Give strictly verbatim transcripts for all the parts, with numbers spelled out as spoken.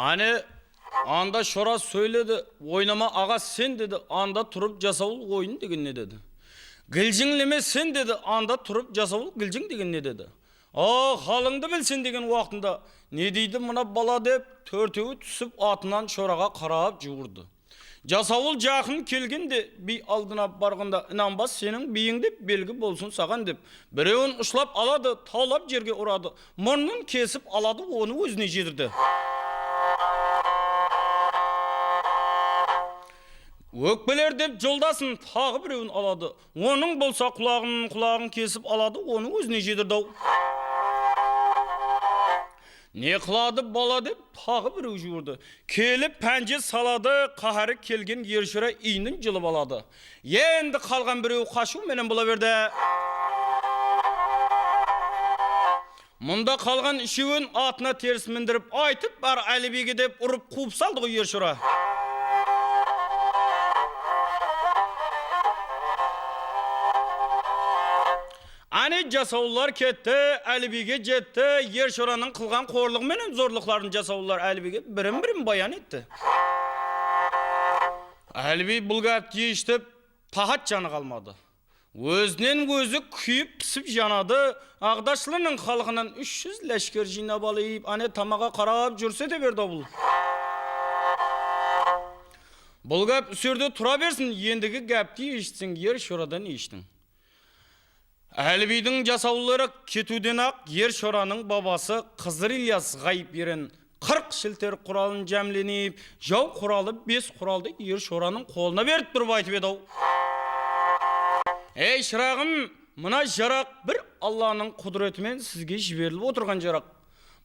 Áne, anda Shora sóyledi, "Oynama, aǵa, sen," dedi, "anda turıp jasawıl oyın degen ne?" dedi. "Giljińleme sen," dedi, "anda turıp jasawıl giljiń degen ne?" dedi. "A, halıńdı bilsin," degen waqtında, "Ne deydi mına bala?" dep, tórtewi túsip atınan Shoraǵa qarap juwırdı. Jasawıl jaqın kelgende, biy aldına barǵanda, "Inanbas seniń biyiń dep, belgi bolsın saǵan," dep, birewin ushlap aladı, tawlap jerge uradı, murnın kesip aladı, onı ózine jedirdi. Ókpeler dep joldasın taǵı birewin aladı, onıń bolsa qulaǵın, qulaǵın kesip aladı, onı ózine jedirdi-aw. Ne qıladı bala dep, taǵı birew juwırdı. Kelip pánje saladı, qáhári kelgen er Shora iynin jılıp aladı. Endi qalǵan birew qashıw menen bola berdi. Mında qalǵan úshewin atına teris mindirip, aytıp bar Álibiyge dep urıp quwıp saldı ǵoy er Shora. Áne, jasawıllar ketti, Álibiyge jetti, er Shoranıń qılǵan qorlıǵı menen zorlıqların jasawıllar Álibiyge birin-birin bayan etti. Álibiy bul gápti esitip, tahat janı qalmadı. Ózinen ózi kúyip pisip janadı, aǵdashlarınıń xalqınan úsh júz láshker jıynap alıp, áne, tamaǵa qarap júrse de berdi-aw bul. Bul gáp úserde tura bersin, endigi gápti esitseń, er Shoradan eshitiń. Álibiydiń jasawılları ketiwden-aq, er Shoranıń babası Qızır Ilyas ǵayıp eren qırq shilter quralın jámlenip, jaw quralı bes quraldı er Shoranıń qolına berip turıp aytıp edi-aw. Ey, shıraǵım, mına jaraq bir Allanıń qúdireti menen sizge jiberilip otırǵan jaraq.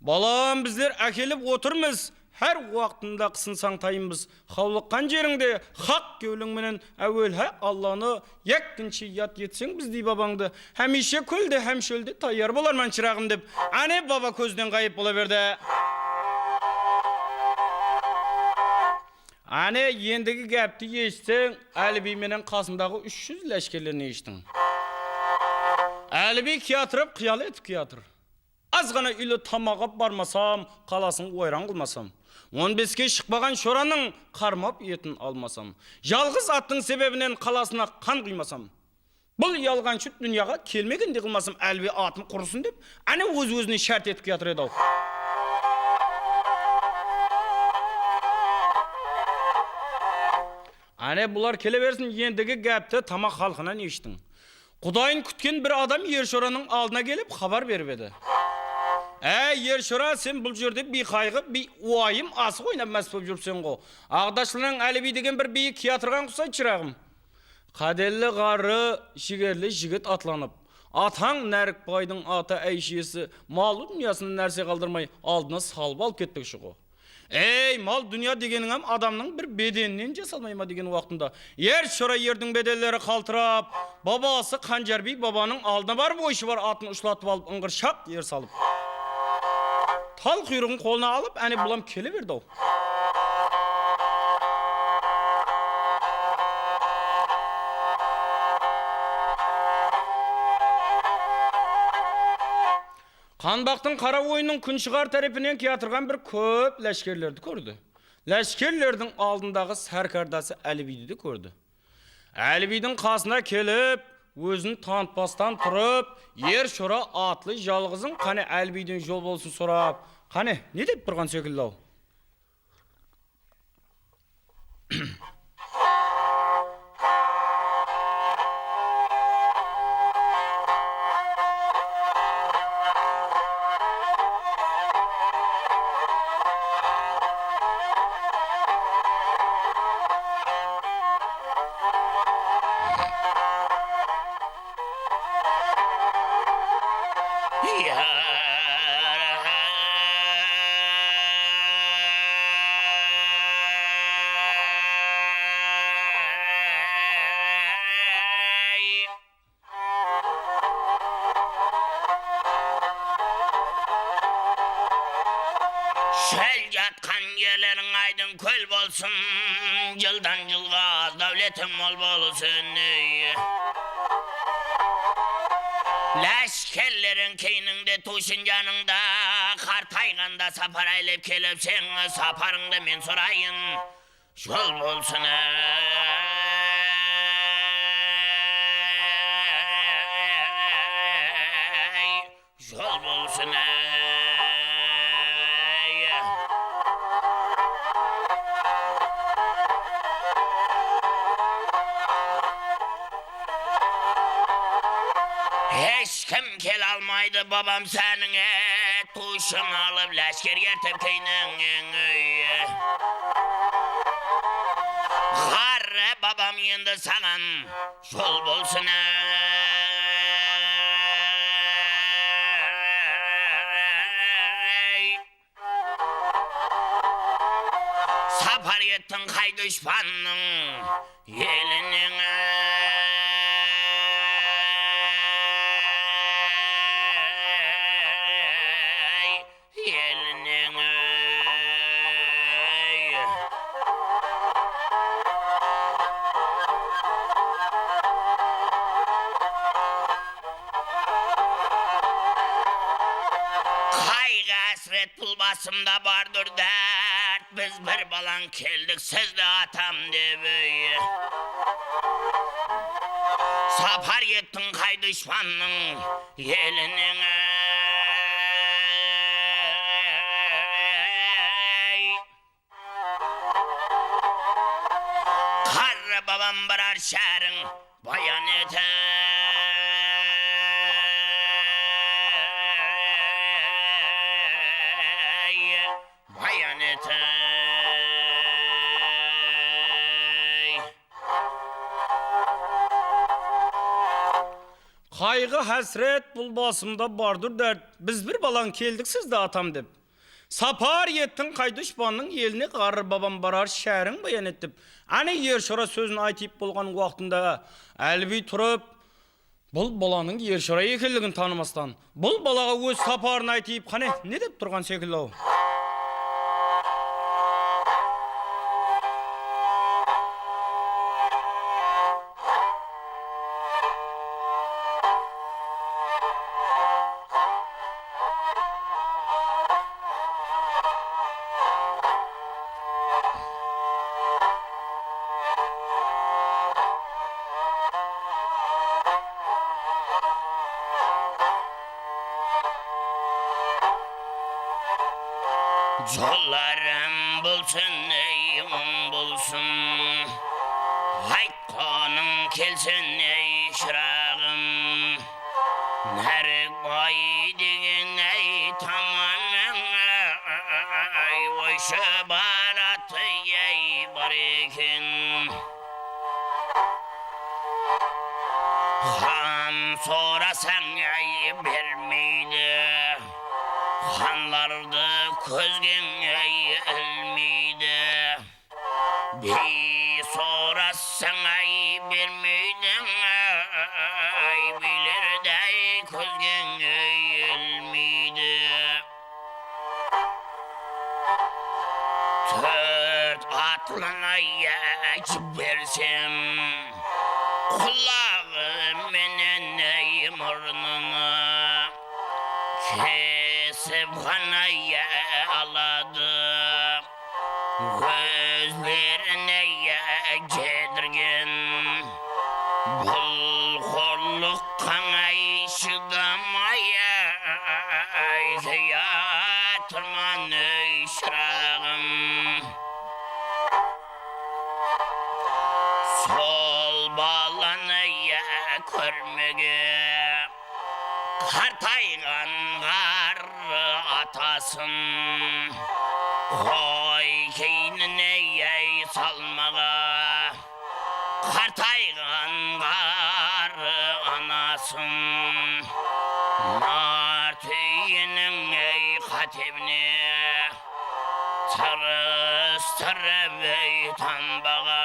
Balam, bizler ákelip otırmız, hár waqtında qısınsań tayınbız. Hawlıqqan jerińde haq kewliń menen áwel há Allanı, ekkinshi yad etseń bizdey babańdı. Hámiyshe kólde hám shólde tayar bolarman, shıraǵım, dep, áne, baba kózden ǵayıp bola berdi. Áne, endigi gápti esitseń, Álibiy menen qasındaǵı úsh júz láshkerlerin esitiń. Álibiy kiyatırıp, qıyal etip kiyatır. Az ǵana úyli tamaǵa barmasam, qalasın wayran qılmasam. On beske shıqpaǵan Shoranıń qarmap etin almasam. Jalǵız attıń sebebinen qalasına qan quymasam. Bul yalǵanshı dúnyaǵa kelmegendey qılmasam, Álibiy atım qurısın dep, áne, óz-ózine shárt etip kiyatır edi-aw. Áne, bular kele bersin, endigi gápti tamaq xalqınan eshitiń. Qudayın kútken bir adam er Shoranıń aldına kelip, xabar berip edi. Áy, er Shora, sen bul jerde biyqayǵı, biywayım asıq oynap más bolıp júrseń ǵo. Aǵdashlarınań Álibiy degen bir biyi kiyatırǵan qusaydı, shıraǵım. Qádelli ǵarrı, jigerli jigit atlanıp, atań Nárik baydıń atı áyshiyesi mal-dúnyasına nárse qaldırmay aldına salıp alıp ketpekshi ǵo. Ey, mal-dúnya degeniń-ám adamnıń bir bedeninen jasalmay ma degen waqtında, er Shora erdiń bedenleri qaltırap, babası Qanjarbiy babanıń aldına barıp, oyshıbar atın ushlatıp alıp, ıńǵırshaq er salıp, tal quyrıǵın qolına alıp, áne, bulam kele berdi-aw. Qanbaqtıń qara oyınıń kúnshıǵar tárepinen kiyatırǵan bir kóp láshkerlerdi kórdi. Láshkerlerdiń aldındaǵı sárkardası Álibiydi de kórdi. Álibiydiń qasına kelip, ózin tanıtpastan turıp, er Shora atlı jalǵızın, qáne, Álibiyden jol bolsın sorap, qáne, ne dep turǵan sekilli-aw? Shól jatqan jerleriń aydın kól bolsın, jıldan jılǵa dáwletiń mol bolsın, ey. Láshkerleriń keynińde tuwsın janıńda, qartayǵanda sapar áylep kelipseń, saparıńdı men sorayın, jol bolsın ey. Jol bolsın ey. Hesh kim kele almaydı, babam, sánińe, tuwshın alıp, láshker ertip keynińe. Ǵarrı babam, endi saǵan jol bolsın ey. Sapar ettiń qay dushpannıń elinen ey, elinen ey. Qayǵı, hásiret bul basımda bardur dárt, biz bir balań keldik sizdi atam dep, ey. Sapar ettiń qay dushpannıń elinen ey. Ǵarrı babam barar sháriń bayan etey, bayan etey. Qayǵı, hásiret bul basımda bardur dárt, biz bir balań keldik sizdi atam dep. Sapar ettiń qay dushpannıń eline, ǵarrı babam barar sháriń bayan et dep. Áne, er shora sózin aytıp bolǵan waqtında Álbiy turıp, bul balanıń er shora ekenligin tanımastan, bul balaǵa óz saparın aytıp, qáne, ne dep turǵan sekilli-aw? Jollarım bolsın, ey, oń bolsın. Ayt, qonıń kelsin, ey, shıraǵım. Nárikbay degen, ey, tamanıń, ey, oyshı baratı, ey, bar eken. Qan sorasań, ey, bermeydi. Qanlardı kózgeń, ey, ilmeydi. Biy sorasań, ay, bermeydiń, ay, biylerdey kózgeń, ay, ilmeydi. Tórt atlını, ay, jibersem, qulaǵı menen, ay, murnını kesip ǵana, ay, aladı. Kózlerine jedirgen bul xorlıqqa ańay shıdamay, ay, kiyatırman, ey, shıraǵım. Sol balanı, ya, kórmege qartayǵan ǵarrı atasın, qoy keynine, ey, salmaǵa qartayǵan ǵarrı anasın. Nar túyeniń, ey, qátebine tırıstırıp, ey, tanbaǵa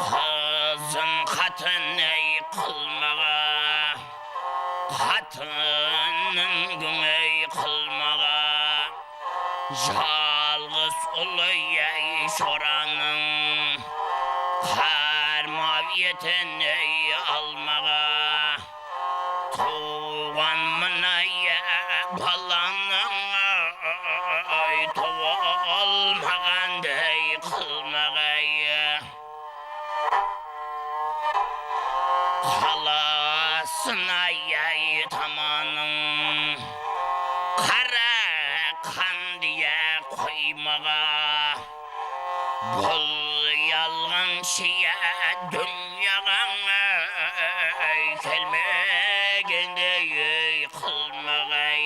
qızın qatın, ey, qılmaǵa, qatının gúńey qılmaǵa. Jalǵız ulı, ey, shoranıń qarmaw etin, ey, almaǵa. Tuwǵanmın-ay, balanıń, ay, tuwılmaǵanday qılmaǵay. Qalasın-ay, ay, tamanıń, qara qandı ya qoymaǵa. Bul yalǵanshı ya dúnyaǵań, ay, kelmegendey, ey, qılmaǵay.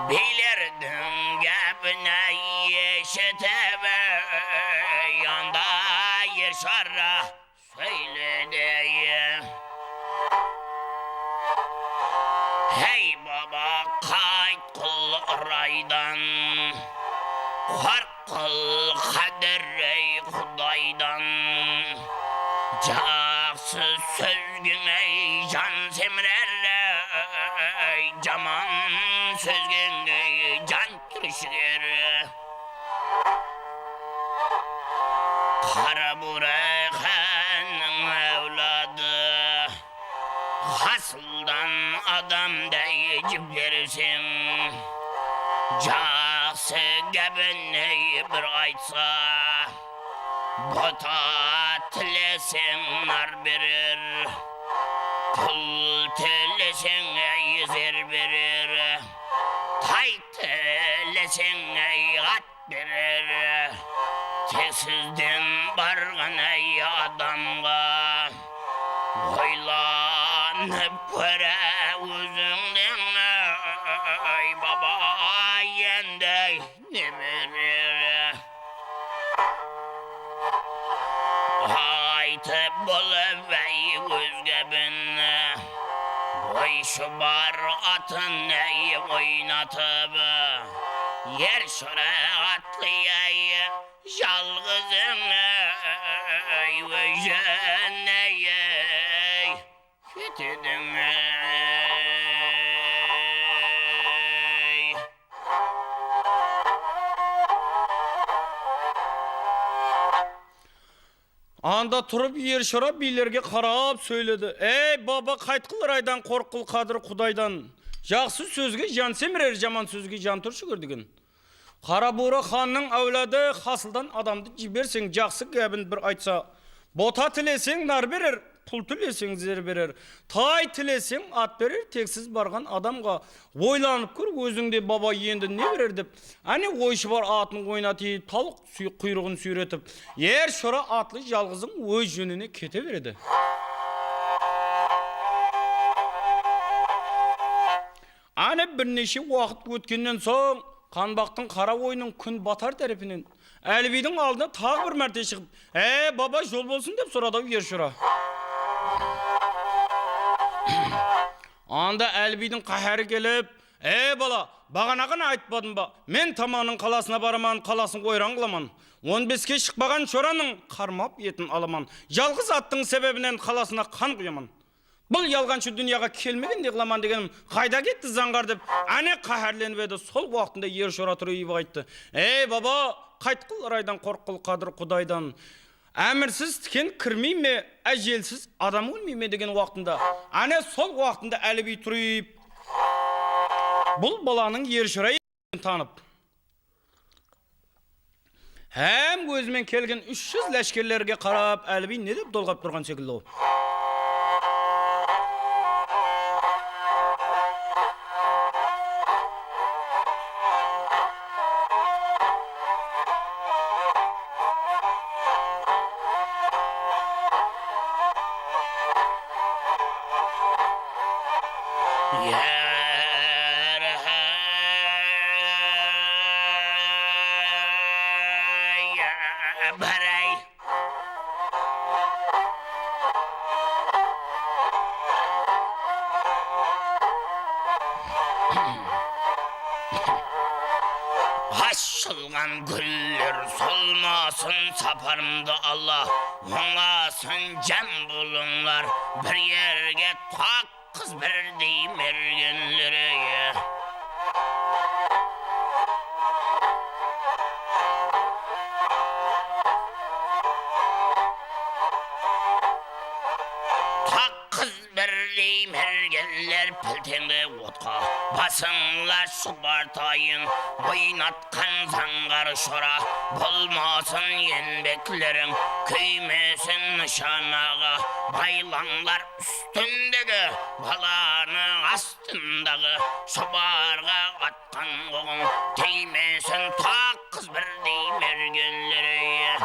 Biylerdiń gápin, ay, eshitip, ay, anda er shora sóyledi. Hey, baba, qaytqıl ıraydan, qorqqıl, qádir, ey, Qudaydan. Jaqsı sózgeń, ey, jan semirer, ey, jaman sózgeń, ey, jan túrshiger. Qara bura xannıń áwladı, hasıldan adamday jiberseń, jaqsı gápin, ey, bir aytsa, bota tileseń, nar berer, pul tileseń, ey, zer berer, tay tileseń, ey, at berer. Tek sizden barǵan, ey, adamǵa oylanıp kóre ózińden, ey, baba, endi ne berer? Aytıp bolıp, ey, óz gápin, oy shubar atın, ey, oynatıp, er shora atlı, ey, jalǵızıń, ey, ózin, ey, ketediń, ey. Anda turıp er shora biylerge qarap sóyledi. Ey, baba, qaytqıl ıraydan, qorqqıl qádir Qudaydan. Jaqsı sózge jan semirer, jaman sózge jan túrshiger, degen. Qara bura xannıń áwladı, hasıldan adamdı jiberseń, jaqsı gápin bir aytsa, bota tileseń, nar berer, pul tileseń, zer berer, tay tileseń, at berer, tek siz barǵan adamǵa oylanıp kór, ózińde, baba, endi ne berer dep. Áne, oy shubar atın oynatıp, tawıq súy-, quyrıǵın súyretip, er shora atlı jalǵızıń óz jónine kete beredi. Áne, bir neshe waqıt ótkennen soń, Qanbaqtıń qara oyınıń kún batar tárepinen Álibiydiń aldına taǵı bir márte shıǵıp, "Ey, baba, jol bolsın," dep soradı-aw er shora. Anda Álibiydiń qáhári kelip, "Ey, bala, baǵana ǵana aytpadım ba? Men Tamannıń qalasına baraman, qalasın oyran qılaman. On beske shıqpaǵan shoranıń qarmap etin alaman. Jalǵız attıń sebebinen qalasına qan quyaman. Bul yalǵanshı dúnyaǵa kelmegen ne qılaman degenim, qayda ketti zańǵar?" dep, áne, qáhárlenip edi. Sol waqtında er shora turıp ayttı, "Ey, baba, qaytqıl ıraydan, qorqqıl qádir Qudaydan. Ámirsiz tiken kirmey me, ájelsiz adam ólmey me?" degen waqtında, áne, sol waqtında Álibiy turıp, bul balanıń er shora ekenin tanıp, hám ózi menen kelgen úsh júz láshkerlerge qarap, Álibiy ne dep dolǵap turǵan sekilli-aw. Yar, háy, ya, baray. Ashılǵan gúller solmasın saparımdı, Alla ońlasın, jam bolıńlar bir erge taq. Qız birdey mergenler, ey. Ber pilteńdi otqa, basıńla shubartayın, oynatqan zańǵar shora, bolmasın enbekleriń, kúymesin nıshanaǵa, baylańlar ústindegi, balanıń astındaǵı, shubarǵa atqan oǵıń, tiymesin taq qız birdey mergenler, ey.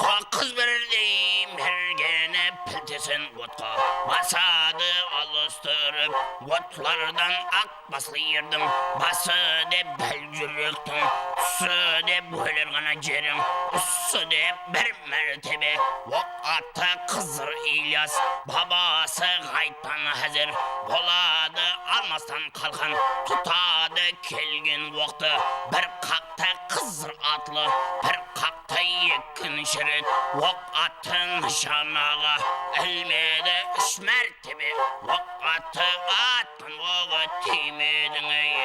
Taq qız birdey mergeni piltesin otqa basadı alıstırıp, otlardan aq baslı erdiń bası dep bál júrektiń, túsi dep óler ǵana jeriń, usı dep bir mártebe oq attı Qızır Ilyas. Babası ǵayıptan házir boladı almastan qalqan, tutadı kelgen oqtı bir qaqta Qızır atlı, bir qaqta ekinshi ret oq attı nıshanaǵa, ilmedi úsh márt tebe oq attı, atqan oǵı tiymediń, ey.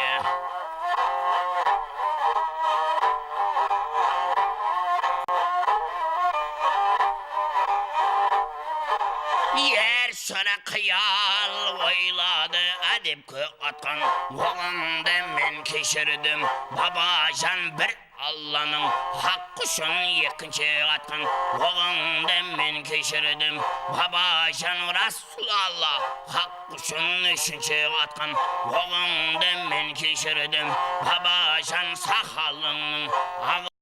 Er shora qıyal oyladı, ádepke atqan oǵıńdı men keshirdim, babajan, bir Allanıń haqqı ushın ekinshi atqan oǵıńdı men keshirdim, babajan, Rasul Alla haqqı ushın úshinshi atqan oǵıńdı men keshirdim, babajan, saqalıńnıń aǵ